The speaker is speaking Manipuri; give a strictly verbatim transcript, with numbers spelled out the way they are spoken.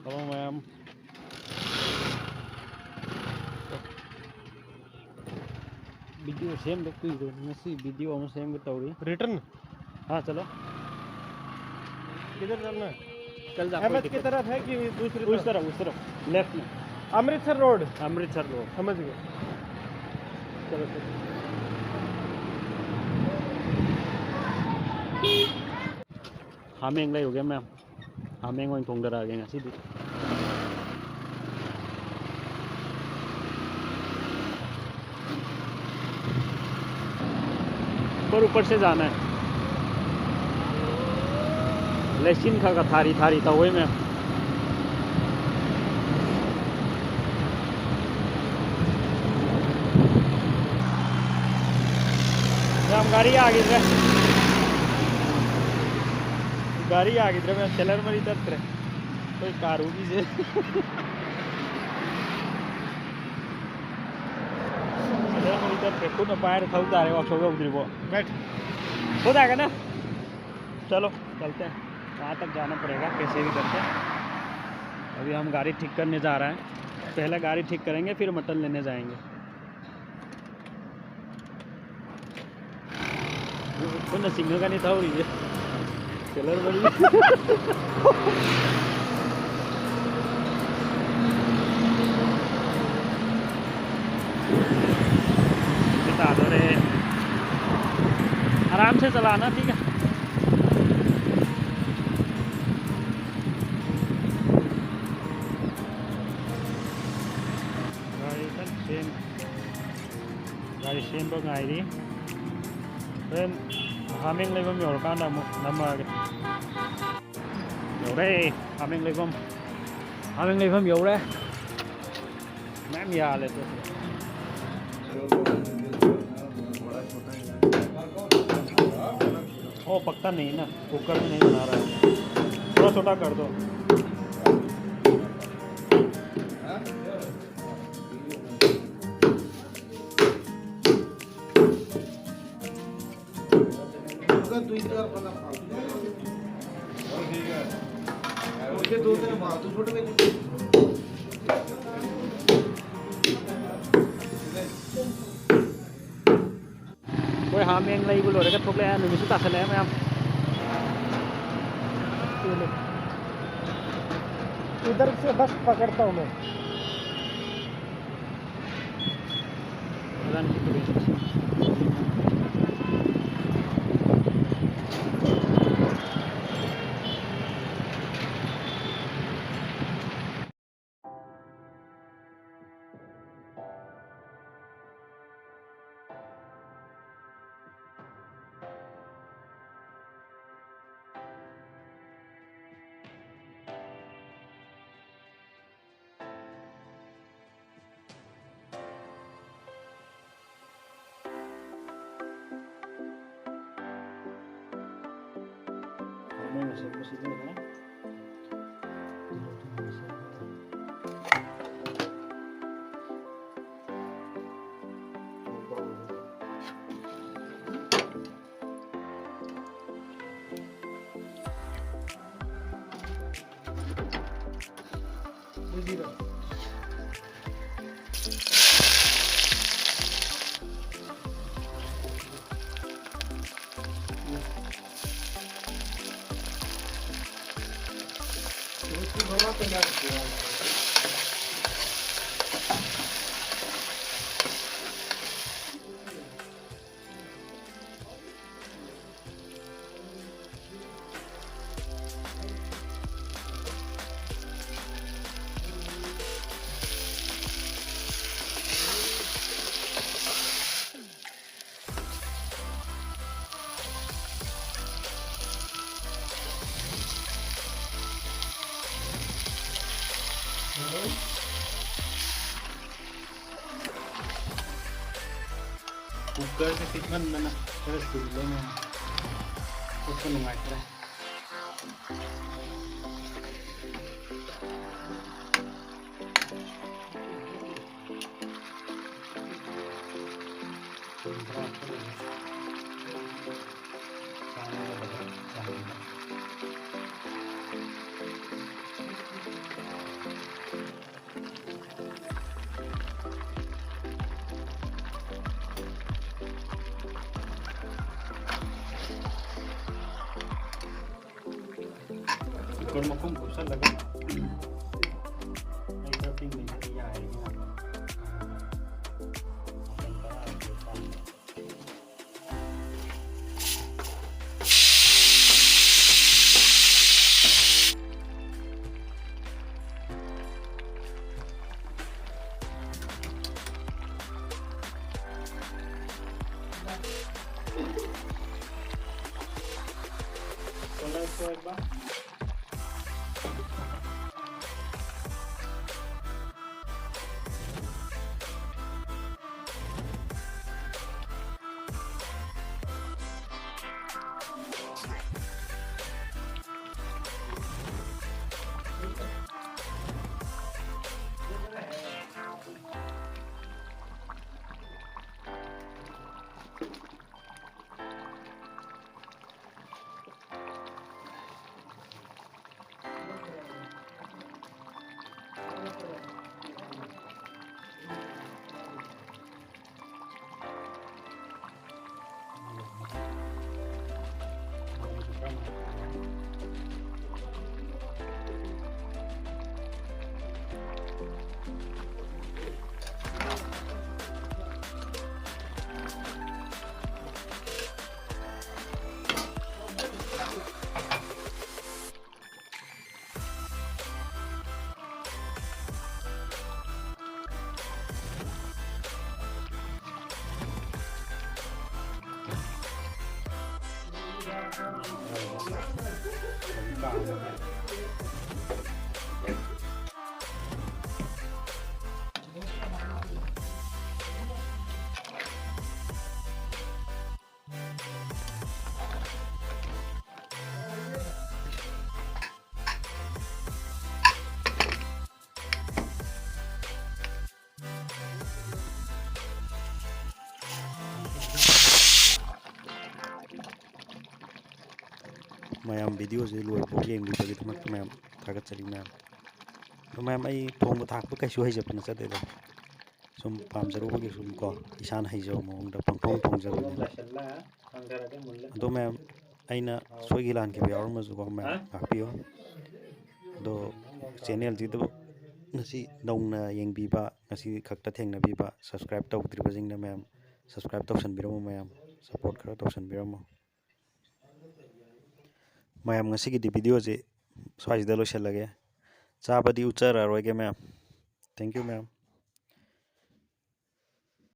ꯍꯜꯂꯣ ꯃꯌꯥꯝ꯫ ꯚꯤꯗꯤꯑꯣ ꯁꯦꯝꯗ ꯀꯨꯏꯔꯦ, ꯉꯁꯤ ꯚꯤꯗꯤꯑꯣ ꯑꯃ ꯁꯦꯝꯒꯦ ꯇꯧꯔꯤ꯫ Return? हाँ, चलो। किधर चलना है? कल जाओ, कोई एमएच की दिक्कत तरफ है कि दूसरी उस तरफ? तरफ, उस तरफ, लेफ्ट में। अमृतसर रोड? अमृतसर रोड। समझ गए। चलो, चलो। हाँ, मैं इंग्लिश हो गया, मैं हाँ, ꯃꯦꯡ ꯑꯣꯏꯅ ꯊꯣꯡꯗꯔꯛꯑꯒꯦ ꯉꯁꯤꯗꯤ꯫ ऊपर ऊपर से जाना है। ꯂꯩꯆꯤꯟ ꯈꯔ ꯈꯔ ꯊꯥꯔꯤ ꯊꯥꯔꯤ ꯇꯧꯋꯦ ꯃꯌꯥꯝ꯫ ꯌꯥꯝ ꯒꯥꯔꯤ ꯌꯥꯈꯤꯗ꯭ꯔꯦ꯫ ꯒꯥꯔꯤ ꯌꯥꯈꯤꯗ꯭ꯔꯦ ꯃꯌꯥꯝ, ꯁꯦꯂꯔ ꯃꯔꯤ ꯆꯠꯇ꯭ꯔꯦ꯫ ꯑꯩꯈꯣꯏ ꯀꯥꯔꯨꯕꯤꯁꯦ꯫ ꯁꯦꯂꯔ ꯃꯔꯤ ꯆꯠꯇ꯭ꯔꯦ꯫ ꯈꯨꯠꯅ ꯄꯥꯏꯔ ꯊꯧ ꯇꯥꯔꯦ, ꯋꯥꯛꯁꯣꯞ ꯌꯧꯗ꯭ꯔꯤꯕꯣ꯫ बैठ। हो जाएगा ना? चलो, चलते हैं। वहाँ तक जाना पड़ेगा कैसे भी करके। अभी हम गाड़ी ठीक करने जा रहे हैं। पहले गाड़ी ठीक करेंगे, फिर मटन लेने जाएंगे। ꯄꯨꯟꯅ ꯆꯤꯡꯉꯒꯅꯤ ꯊꯧꯔꯤꯁꯦ꯫ ꯁꯦꯂꯔ ꯃꯔꯤ꯫ ꯁꯤ ꯇꯥꯗꯣꯔꯦ꯫ आराम से चलाना, ठीक है? ꯒꯥꯔꯤ ꯀꯟꯅ ꯁꯦꯝ-, ꯒꯥꯔꯤ ꯁꯦꯝꯕ ꯉꯥꯏꯔꯤ꯫ ꯍꯣꯔꯦꯟ ꯍꯥꯃꯦꯡ ꯂꯩꯐꯝ ꯌꯧꯔꯀꯥꯟꯗ ꯑꯃꯨꯛ ꯅꯝꯃꯛꯑꯒꯦ꯫ ꯌꯧꯔꯦ, ꯍꯥꯃꯦꯡ ꯂꯩꯐꯝ꯫ ꯍꯥꯃꯦꯡ ꯂꯩꯐꯝ ꯌꯧꯔꯦ꯫ ꯃꯌꯥꯝ ꯌꯥꯜꯂꯦ ꯇꯣ꯫ ओ, पकता नहीं ना, कुकर में नहीं बना रहा है, थोड़ा छोटा कर दो। ꯑꯩꯈꯣꯏ ꯍꯥꯃꯦꯡ ꯂꯩꯕ ꯂꯣꯏꯔꯒ ꯊꯣꯛꯂꯛꯑꯦ, ꯅꯨꯃꯤꯠꯁꯨ ꯇꯥꯁꯜꯂꯛꯑꯦ ꯃꯌꯥꯝ꯫ इधर से बस पकड़ता हूँ मैं। ꯀꯨꯀꯔꯁꯦ ꯄꯤꯛꯃꯟꯗꯅ ꯈꯔ ꯆꯤꯜꯂꯦꯅꯦ꯫ ꯐꯨꯠꯄ ꯅꯨꯡꯉꯥꯏꯇ꯭ꯔꯦ꯫ ꯊꯨꯝ ꯈꯔ ꯍꯥꯞꯆꯤꯜꯂꯒ ꯆꯥꯅꯕ ꯆꯥꯡꯗ꯫ ꯀꯨꯟ ꯃꯈꯨꯝ ꯀꯨꯞꯁꯜꯂꯒ ꯑꯩ ꯈꯔ ꯄꯤꯛꯅ ꯌꯥꯏꯌꯦ꯫ ꯃꯥꯄꯟ ꯇꯔꯥ꯫ ꯃꯌꯥꯝ videoꯁꯦ ꯂꯣꯏꯐꯥꯎ ꯌꯦꯡꯕꯤꯕꯒꯤꯗꯃꯛꯇ ꯃꯌꯥꯝ ꯊꯥꯒꯠꯆꯔꯤ ꯃꯌꯥꯝ꯫ ꯑꯗꯣ ꯃꯌꯥꯝ, ꯑꯩ ꯊꯣꯡꯕ ꯊꯥꯛꯄ ꯀꯩꯁꯨ ꯍꯩꯖꯕ ꯅꯠꯆꯗꯦꯗ꯫ ꯁꯨꯝ ꯄꯥꯝꯖꯔꯨꯕꯒꯤ ꯁꯨꯝ ꯀꯣ, ꯏꯁꯥꯅ ꯍꯩꯖꯕ ꯃꯑꯣꯡꯗ ꯄꯪꯊꯣꯡ ꯊꯣꯡꯖꯕꯅꯤ꯫ ꯑꯗꯣ ꯃꯌꯥꯝ, ꯑꯩꯅ ꯁꯣꯏꯈꯤ ꯂꯥꯟꯈꯤꯕ ꯌꯥꯎꯔꯝꯃꯁꯨꯀꯣ ꯃꯌꯥꯝ, ꯉꯥꯛꯄꯤꯌꯨ꯫ ꯑꯗꯣ ꯆꯦꯅꯦꯜꯁꯤꯗ ꯉꯁꯤ ꯅꯧꯅ ꯌꯦꯡꯕꯤꯕ, ꯉꯁꯤ ꯈꯛꯇ ꯊꯦꯡꯅꯕꯤꯕ, ꯁꯕꯁꯀ꯭ꯔꯥꯏꯕ ꯇꯧꯗ꯭ꯔꯤꯕꯁꯤꯡꯅ ꯃꯌꯥꯝ ꯁꯕꯁꯀ꯭ꯔꯥꯏꯕ ꯇꯧꯁꯟꯕꯤꯔꯝꯃꯨ, ꯃꯌꯥꯝ ꯁꯞꯄꯣꯔꯠ ꯈꯔ ꯇꯧꯁꯟꯕꯤꯔꯝꯃꯨ꯫ ꯃꯌꯥꯝ, ꯉꯁꯤꯒꯤꯗꯤ ꯚꯤꯗꯤꯑꯣꯁꯦ ꯁ꯭ꯋꯥꯏꯁꯤꯗ ꯂꯣꯏꯁꯤꯜꯂꯒꯦ꯫ ꯆꯥꯕꯗꯤ ꯎꯠꯆꯔꯔꯣꯏꯒꯦ ꯃꯌꯥꯝ꯫ Thank you ꯃꯌꯥꯝ꯫